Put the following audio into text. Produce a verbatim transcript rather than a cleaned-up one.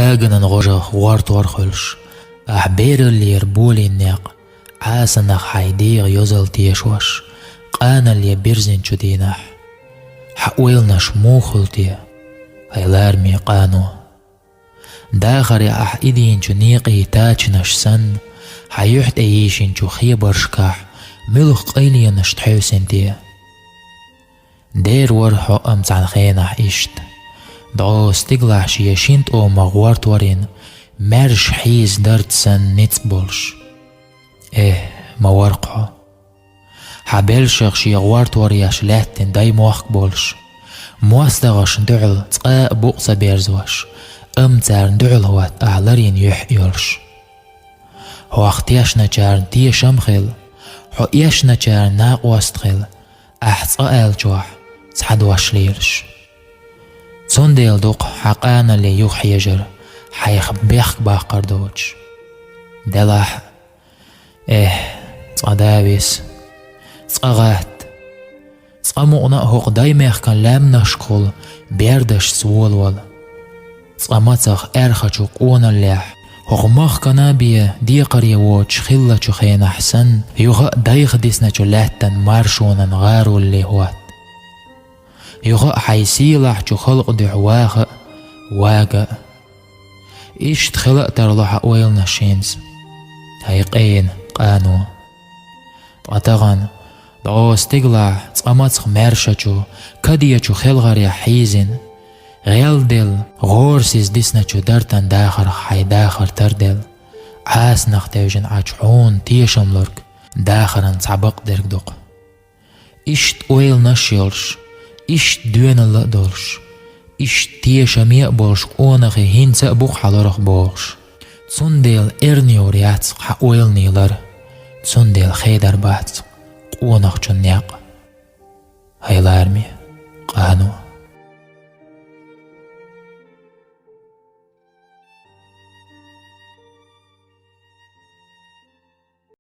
Аганан гӀожах гӀортор хуьлуш, ахь бераллера болийна некъ, Ӏасанах хьайн дегӀан йозалла тешош, къанале бирзинчу дийнахь. Хьан ойланаш муха хуьлу те, хӀай лараме къано? Дахаре ахь идийначу некъий тачанаш санна, хьан юьхь тӀе йийшинчу хебаршкахь муьлха къайленаш тхьевсина те? Дера вара хьо амма цхьана хенахь иштта. ДӀо стигалахь шен шина тӀома гӀортор йина, маьрша хьийза дард санна ницкъ болуш. Э, ма вара-кх хьо. Хьан белшах шен гӀортор еш лаьттина дай мохк болуш, мостагӀашна дуьхьал цкъа а букъ ца берзош, амма царна дуьхьал хӀотта ахь ларйина юьхь а йолуш. Хьох тешначарна тешам а хила, хьо эшначарна накъост а хила, ахь цкъа аьллачохь цхьа дош лелаш. Цундела ду-кх хьан къанале юха хьежар, хьайх бехк баккхар доцуш. Делахь а, эхь, цкъа да виса, цкъа гӀатта, цкъа мукъана а хӀокху даймехкан лаьмнашкахула бердашца волавала. Цкъа мацах аьрхачу къоналлехь, хӀокху махкана бен декхаре воцуш хиллачу хенахь санна, юха а дайх дисначу лаьттан маршонан гӀаролле хӀотта. Юха а хьайн сийлахьчу халкъан дуьхьа ваха а, вага а. Иштта хила а тарло хьан ойланаш хӀинца, хӀай къена къано. Ткъа тахана, дӀо стигалахь цкъа мацах маьршачу, кадечу хелхарехь хьийзина, гӀелделла, гӀорасиз дисначу дартан дахарх хьайн дахар тарделла, Ӏасанах тевжина Ӏачу хьуна тешам лург дахаран цхьа бакъдерг ду-кх. Иштта ойланаш а йолуш, иштта доьналла а долуш, иштта тешаме а болуш къонахий хӀинца а бу-кх хьан лорах бохуш. Цундела эрна йовр яц-кх хьан ойланийн лар, цундела хедар бац-кх къонахчун некъ, хӀай лараме къано.